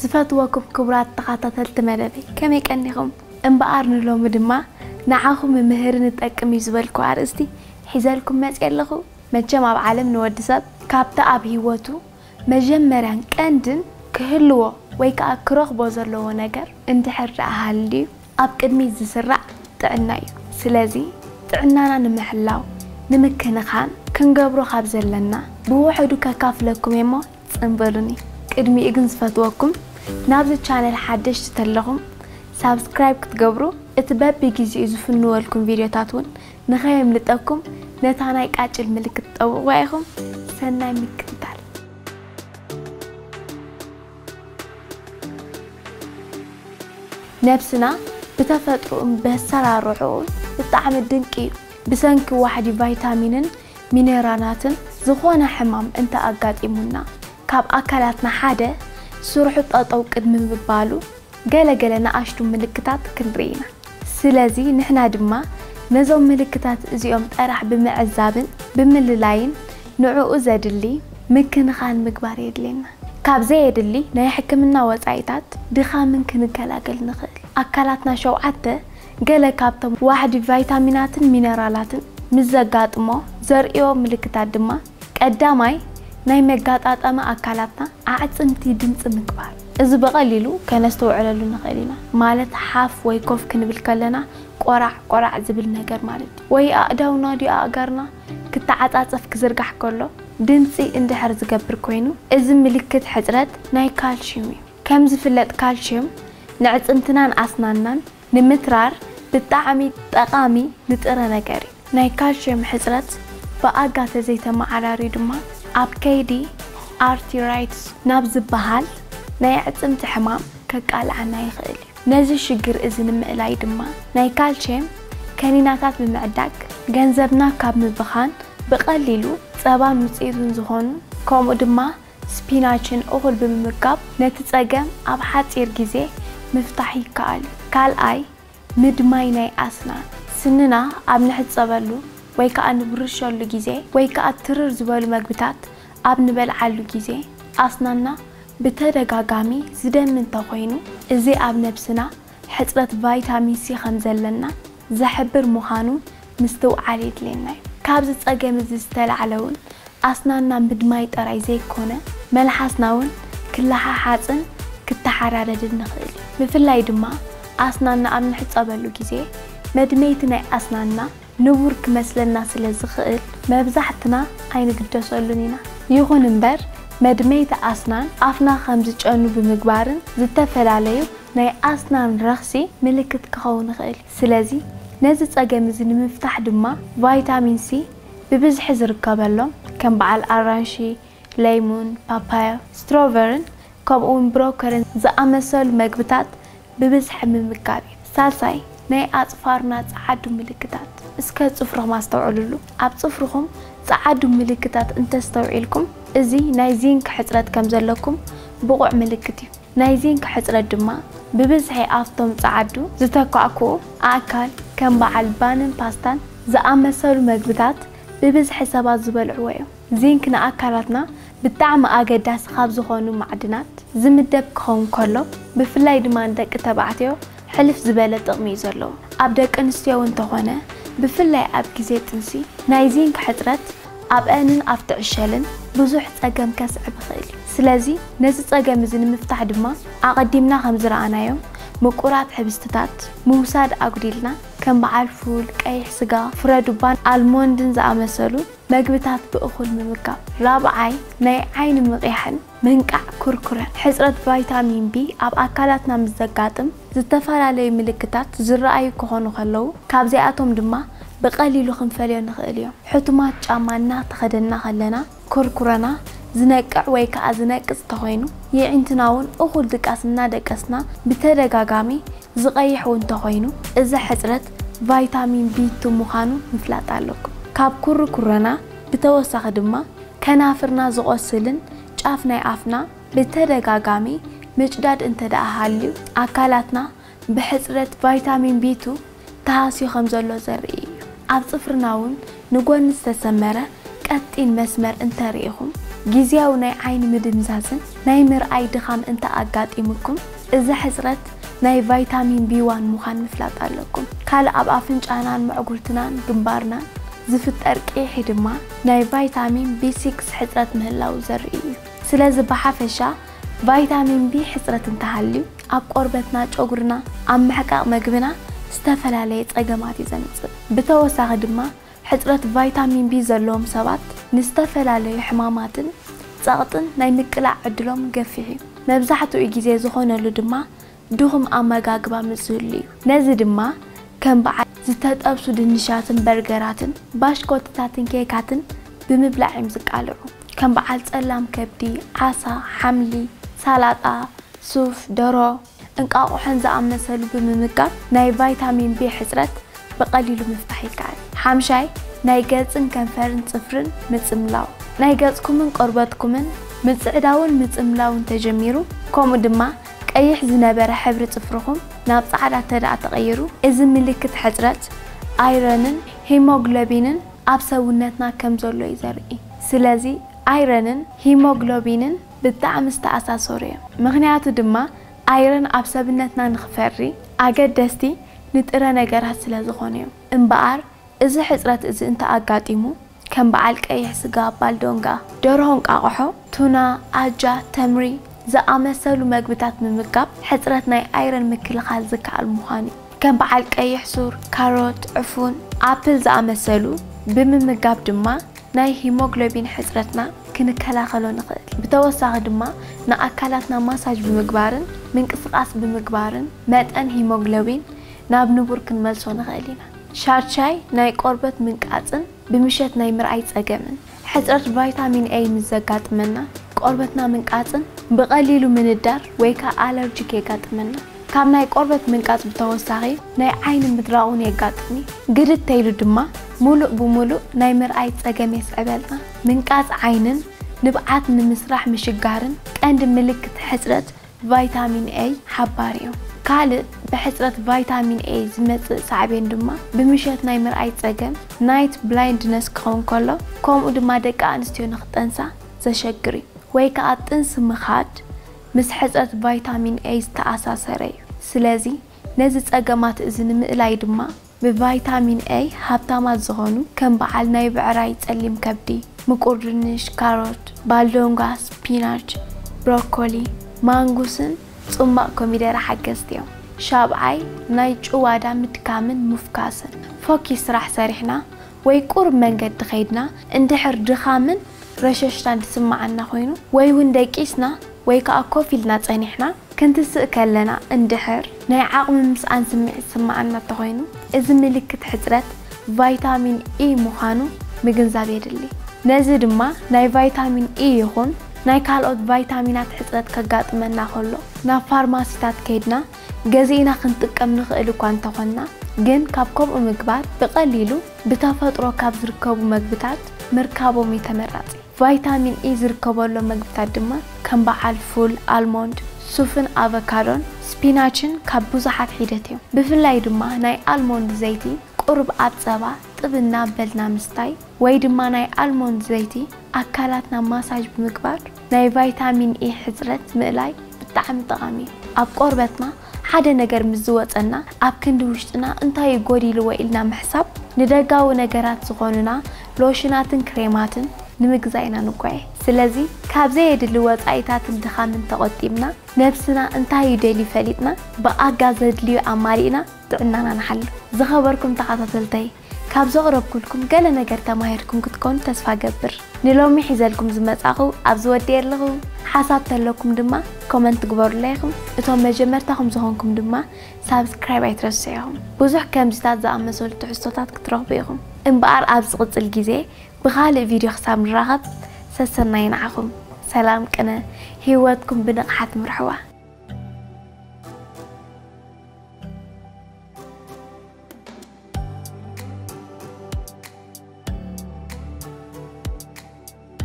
ዝፈትወኩም ክቡራት ተኸታተልቲ መደበይ፣ ከመይ ቀኒኹም? እምበኣር ንሎሚ ድማ ንዓኹም ምምህርን ዝጠቅም እዩ ዝበልኩ ኣርእስቲ ሒዘልኩም መፅየ ኣለኹ። መቸም ኣብ ዓለም ንወዲ ሰብ ካብቲ ኣብ ህይወቱ መጀመርያን ቀንድን ክህልዎ ወይ ከዓ ክረኽቦ ዘለዎ ነገር እንድሕር ደኣ ሃልዩ ኣብ ቅድሚት ዝስራዕ ጥዕና እዩ። ስለዚ ጥዕናና ንምሕላው ንምክንኻን ክንገብሮ ካብ ዘለና ብውሕዱ ከካፍለኩም እየ እሞ ፅምበሉኒ። ቅድሚኡ ግን ዝፈትወኩም ናብዚ ቻነል ሓደሽቲ ተለኹም ሳብስክራይብ ክትገብሩ እቲ በቢ ጊዜኡ ዝፍንወልኩም ቪድዮታት እውን ንኸየምልጠኩም ነታ ናይ ቃጭል ምልክት ጠውቑዋ ኢኹም። ሰናይ ምክትታል። ነብስና ብተፈጥሮኡን በሰራርሑኡን ብጣዕሚ ድንቂ እዩ። ብሰንኪ ዋሕዲ ቫይታሚንን ሚነራላትን ዝኾነ ሕማም እንተ ኣጋጢሙና ካብ ኣካላትና ሓደ ስርሑ ጠጠው ቅድሚ ምባሉ ገለ ገለ ንኣሽቱ ምልክታት ክንርኢ ኢና። ስለዚ ንሕና ድማ ነዞም ምልክታት እዚኦም ጥራሕ ብምዕዛብን ብምልላይን ንዕኡ ዘድሊ ምክንኻን ምግባር የድልየና። ካብ ዘየድሊ ናይ ሕክምና ወፃኢታት ድኻምን ክንገላገል ንኽእል። ኣካላትና ሸውዓተ ገለ ካብቶም ዋሕዲ ቫይታሚናትን ሚነራላትን ምስ ዘጋጥሞ ዘርእዮ ምልክታት ድማ ቀዳማይ ናይ መጋጣጠሚ ኣካላትና ኣዕፅምቲ ድምፂ ምግባር። እዚ ብቐሊሉ ከነስተውዕለሉ ንኽእል ኢና። ማለት ሓፍ ወይ ኮፍ ክንብል ከለና ቆራዕ ቆራዕ ዝብል ነገር ማለት እዩ። ወይ ኣእዳውና ድዩ ኣእጋርና ክተዓፃፀፍ ክዝርጋሕ ከሎ ድምፂ እንድሕር ዝገብር ኮይኑ እዚ ምልክት ሕፅረት ናይ ካልሽዩም እዩ። ከም ዝፍለጥ ካልሽዩም ንዕፅምትናን ኣስናናን ንምትራር ብጣዕሚ ጠቓሚ ንጥረ ነገር እዩ። ናይ ካልሽየም ሕፅረት ብኣጋ ተዘይተመዓራርዩ ድማ ኣብ ከይዲ ኣርቲራይትስ ናብ ዝበሃል ናይ ኣዕፅምቲ ሕማም ከቃልዓና ይኽእል እዩ። ነዚ ሽግር እዚ ንምእላይ ድማ ናይ ካልሽየም ከኒናታት ብምዕዳግ ገንዘብና ካብ ምብኻን ብቐሊሉ ፀባን ውፅኢቱን ዝኾኑ ከምኡ ድማ ስፒናችን እኹል ብምምጋብ ነቲ ፀገም ኣብ ሓፂር ግዜ ምፍታሕ ይከኣል እዩ። ካልኣይ ምድማይ ናይ ኣስናን። ስንና ኣብ ንሕጸበሉ ወይ ከኣ ንብርሸሉ ግዜ ወይ ከኣ ትርር ዝበሉ መግብታት ኣብ ንበልዓሉ ግዜ ኣስናንና ብተደጋጋሚ ዝደሚ እንተኾይኑ እዚ ኣብ ነብስና ሕጽረት ቫይታሚን ሲ ከም ዘለና ዝሕብር ምዃኑ ምስትውዓል የድልየና እዩ። ካብዚ ጸገም እዚ ዝተላዕለ እውን ኣስናንና ምድማይ ጥራይ ዘይኮነ መልሓስና እውን ክለሓሓጽን ክተሓራረድን ንኽእል እዩ። ብፍላይ ድማ ኣስናንና ኣብ ንሕጸበሉ ግዜ መድመይቲ ናይ ኣስናንና ንቡር ክመስለና ስለ ዝኽእል መብዛሕትና ኣይንግደሰሉን ኢና። ይኹን እምበር መድመይቲ ኣስናን ኣፍና ከም ዝጨኑ ብምግባርን ዝተፈላለዩ ናይ ኣስናን ረኽሲ ምልክት ክኸውን ይኽእል እዩ። ስለዚ ነዚ ጸገም እዚ ንምፍታሕ ድማ ቫይታሚን ሲ ብብዝሒ ዝርከበሎም ከም በዓል ኣራንሺ፣ ለይሙን፣ ፓፓያ፣ ስትሮቨርን ከምኡውን ብሮኮልን ዝኣመሰሉ መግብታት ብብዝሒ ምምጋብ እዩ። ሳልሳይ ናይ ኣጽፋርና ጸዓዱ ምልክታት። እስከ ጽፍርኹም ኣስተውዕሉሉ። ኣብ ጽፍርኹም ጸዓዱ ምልክታት እንተስተውዒልኩም እዚ ናይ ዚንክ ሕጽረት ከም ዘለኩም ብቑዕ ምልክት እዩ። ናይ ዚንክ ሕጽረት ድማ ብብዝሒ ኣብቶም ጸዓዱ ዝተኳዕኩኡ ኣእካል ከም በዓል ባንን ፓስታን ዝኣመሰሉ መግብታት ብብዝሒ ሰባት ዝበልዕዎ እዮም። ዚንክ ንኣካላትና ብጣዕሚ ኣገዳሲ ካብ ዝኾኑ ማዕድናት ዝምደብ ክኸውን ከሎ ብፍላይ ድማ ንደቂ ተባዕትዮ ሕልፍ ዝበለ ጥቕሚ እዩ ዘለዎ። ኣብ ደቂ ኣንስትዮ እውን እንተኾነ ብፍላይ ኣብ ግዜ ጥንሲ ናይ ዚንክ ሕጽረት ኣብአንን ኣብቲ ዕሸልን ብዙሕ ጸገም ከስዕብ ይኽእል እዩ። ስለዚ ነዚ ጸገም እዚ ንምፍታሕ ድማ ኣቐዲምና ከም ዝረኣናዮም ምቁራት ሕብስትታት ምውሳድ ኣጉዲልና ከም በዓል ፉል፣ ቀይሕ ስጋ፣ ፍረ ዱባን ኣልሞንድን ዝኣመሰሉ መግብታት ብእኹል ምምጋብ። ራብዓይ ናይ ዓይኒ ምቕያሕን ምንቃዕ ኩርኩረን። ሕጽረት ቫይታሚን ቢ ኣብ ኣካላትና ምስ ዘጋጥም ዝተፈላለዩ ምልክታት ዝረኣዩ ክኾኑ ከለዉ ካብዚኣቶም ድማ ብቐሊሉ ክንፈልዮ ንኽእል እዮም። ሕቱማት ጫማ እናተኸደንና ከለና ኩርኩረና ዝነቅዕ ወይ ከኣ ዝነቅጽ ተኾይኑ የዒንትና እውን እኹል ድቃስ እናደቀስና ብተደጋጋሚ ዝቐይሕ እውን ተኾይኑ እዚ ሕጽረት ቫይታሚን ቢ ቱ ምዃኑ ምፍላጥ ኣለኩም። ካብ ኩርኩረና ብተወሳኺ ድማ ከናፍርና ዝቖስልን ጫፍ ናይ ኣፍና ብተደጋጋሚ ምጭዳድ እንተ ደኣ ሃልዩ ኣካላትና ብሕጽረት ቫይታሚን ቢ ቱ ተሃስዩ ከም ዘሎ ዘርኢ እዩ። ኣብ ጽፍርና እውን ንጎኒ ዝተሰመረ ቀጢን መስመር እንተርኢኹም ግዝያዊ ናይ ዓይኒ ምድምዛዝን ናይ ምርኣይ ድኻም እንተ ኣጋጢሙኩም፣ እዚ ሕጽረት ናይ ቫይታሚን ቢ ዋን ምዃን ምፍላጥ ኣለኩም። ካልእ ኣብ ኣፍንጫናን መዕጉርትናን ግንባርናን ዝፍጠር ቅይሒ ድማ ናይ ቫይታሚን ቢ ሲክስ ሕጽረት ምህላው ዘርኢ እዩ። ስለዚ ብሓፈሻ ቫይታሚን ቢ ሕጽረት እንተሃልዩ፣ ኣብ ቆርበትና፣ ጨጉርና፣ ኣብ ምሕቃቕ መግብና ዝተፈላለየ ጸገማት እዩ ዘምጽእ። ብተወሳኺ ድማ ሕጽረት ቫይታሚን ቢ ዘለዎም ሰባት ንዝተፈላለዩ ሕማማትን ጸቕጥን ናይ ምቅላዕ ዕድሎም ገፊሕ እዩ። መብዛሕትኡ ግዜ ዝኾነሉ ድማ ድኹም ኣመጋግባ ምስ ዝህሉ እዩ። ነዚ ድማ ከም በዓል ዝተጠብሱ ድንሻትን በርገራትን ባሽኮትታትን ኬካትን ብምብላዕ እዮም ዝቃልዑ። ከም በዓል ጸላም ከብዲ፣ ዓሳ፣ ሓምሊ፣ ሳላጣ፣ ሱፍ፣ ደሮ፣ እንቃቑሖን ዝኣመሰሉ ብምምጋብ ናይ ቫይታሚን ቢ ሕጽረት ብቐሊሉ ምፍታሕ ይከኣል። ሓምሻይ፣ ናይ ገጽን ከንፈርን ጽፍርን ምጽምላው። ናይ ገጽኩምን ቆርበትኩምን ምጽዕዳውን ምጽምላውን ተጀሚሩ፣ ከምኡ ድማ ቀይሕ ዝነበረ ሕብሪ ጽፍርኹም ናብ ጻዕዳ እንተደኣ ተቐይሩ፣ እዚ ምልክት ሕጽረት ኣይረንን ሂሞግሎቢንን ኣብ ሰውነትና ከም ዘሎ እዩ ዘርኢ። ስለዚ ኣይረንን ሂሞግሎቢንን ብጣዕሚ ዝተኣሳሰሩ እዮም። ምኽንያቱ ድማ ኣይረን ኣብ ሰብነትና ንኽፈሪ ኣገደስቲ ንጥረ ነገራት ስለ ዝኾኑ እዮም። እምበኣር እዚ ሕጽረት እዚ እንተ ኣጋጢሙ፣ ከም በዓል ቀይሕ ስጋ፣ ባልዶንጋ፣ ደርሆ፣ እንቃቑሖ፣ ቱና፣ ኣጃ፣ ተምሪ ዝኣመሰሉ መግብታት ምምጋብ ሕጽረት ናይ ኣይረን ምክልኻል ዝከኣል ምዃኑ እዩ። ከም በዓል ቀይሕ ሱር፣ ካሮት፣ ዕፉን፣ ኣፕል ዝኣመሰሉ ብምምጋብ ድማ ናይ ሂሞግሎቢን ሕጽረትና ክንከላኸሎ ንኽእል። ብተወሳኺ ድማ ንኣካላትና ማሳጅ ብምግባርን ምንቅስቓስ ብምግባርን መጠን ሂሞግሎቢን ናብ ንቡር ክንመልሶ ንኽእል ኢና። ሻድሻይ ናይ ቆርበት ምንቃጽን ብምሸት ናይ ምርኣይ ጸገምን። ሕጽረት ቫይታሚን ኤ ምስ ዘጋጥመና ቆርበትና ምንቃጽን ብቐሊሉ ምንዳር ወይ ከኣ ኣለርጂክ የጋጥመና። ካብ ናይ ቆርበት ምንቃጽ ብተወሳኺ ናይ ዓይኒ ምድራቕ እውን የጋጥም እዩ። ግድድ ተይሉ ድማ ሙሉእ ብሙሉእ ናይ ምርኣይ ጸገም የስዕበልና። ምንቃጽ ዓይንን ንብዓት ንምስራሕ ምሽጋርን ቀንዲ ምልክት ሕጽረት ቫይታሚን ኤ ሓባር እዮም። ካልእ ብሕጽረት ቫይታሚን ኤ ዝመጽእ ሳዕቤን ድማ ብምሸት ናይ ምርኣይ ጸገም፣ ናይት ብላይንድነስ፣ ክኸውን ከሎ፣ ከምኡ ድማ ደቂ ኣንስትዮ ንኽጠንሳ ዘሸግር እዩ። ወይ ከኣ ጥንሲ ምኻድ ምስ ሕጽረት ቫይታሚን ኤ ዝተኣሳሰረ እዩ። ስለዚ ነዚ ጸገማት እዚ ንምእላይ ድማ ብቫይታሚን ኤ ሃብታማት ዝኾኑ ከም በዓል ናይ ብዕራይ ጸሊም ከብዲ፣ ምቁር ድንሽ፣ ካሮት፣ ባልዶንጋ፣ ስፒናች፣ ብሮኮሊ፣ ማንጉስን ጽማቕ ኮሚደረ ሓገዝቲ እዮም። ሻብዓይ ናይ ጭዋዳ ምድካምን ምፍካስን። ፎኪስ ስራሕ ሰሪሕና ወይ ቁሩብ መንገዲ ኸይድና እንድሕር ድኻምን ረሸሽታን ዝስምዓና ኮይኑ ወይ እውን ደቂስና ወይ ከኣ ኮፍ ኢልና ጸኒሕና፣ ክንትስእ ከለና እንድሕር ናይ ዓቕሚ ምስኣን ስምዒት ዝስምዓና እንተኾይኑ፣ እዚ ምልክት ሕጽረት ቫይታሚን ኢ ምዃኑ ምግንዛብ የድሊ። ነዚ ድማ ናይ ቫይታሚን ኢ ይኹን ናይ ካልኦት ቫይታሚናት ሕጽረት ከጋጥመና ከሎ ናብ ፋርማሲታት ከይድና ገዚእና ክንጥቀም ንኽእል እኳ እንተኾንና፣ ግን ካብ ከምኡ ምግባር ብቐሊሉ ብተፈጥሮ ካብ ዝርከቡ መግብታት ምርካቦም እዩ ተመራጺ። ቫይታሚን ኢ ዝርከበሎም መግብታት ድማ ከም በዓል ፉል፣ ኣልሞንድ፣ ሱፍን ኣቨካዶን ስፒናችን ካብ ብዙሓት ሒደት እዮም። ብፍላይ ድማ ናይ ኣልሞንድ ዘይቲ ቁሩብ ኣብ ጸባ ጥብ እናበልና ምስታይ ወይ ድማ ናይ ኣልሞንድ ዘይቲ ኣካላትና ማሳጅ ብምግባር ናይ ቫይታሚን ኢ ሕጽረት ምእላይ ብጣዕሚ ጠቓሚ እዩ። ኣብ ቆርበትና ሓደ ነገር ምስ ዝወጸና ኣብ ክንዲ ውሽጥና እንታይ እዩ ጎዲልዎ ኢልና ምሕሳብ ንደጋዊ ነገራት ዝኾኑና ሎሽናትን ክሬማትን ንምግዛእ ኢና ንጓየ። ስለዚ ካብ ዘየድሊ ወጻኢታትን ድኻምን ተቖጢብና ነብስና እንታይ እዩ ደልዩ ፈሊጥና ብኣጋ ዘድልዩ ኣማሊእና ጥዕናና ንሓሉ። ዝኸበርኩም ተኸታተልተይ ካብ ዘቕረብኩልኩም ገለ ነገር ተማሂርኩም ክትኮኑ ተስፋ ገብር። ንሎሚ ሒዘልኩም ዝመጻኹ ኣብዚ ወዲኤ ኣለኹ። ሓሳብ ተለኩም ድማ ኮመንት ግበሩለይ ኢኹም። እቶም መጀመርታኹም ዝኾንኩም ድማ ሳብስክራይብ ኣይትረስዑ ኢኹም። ብዙሕ ከምዚታት ዝኣመሰሉ ትሕዝቶታት ክትረኽቡ ኢኹም። እምበኣር ኣብ ዝቕጽል ግዜ ብኻልእ ቪድዮ ክሳብ ንራኸብ ሰሰናዩ ንዓኹም። ሰላም ቅነ ህይወትኩም ብንቕሓት ምርሕዋ።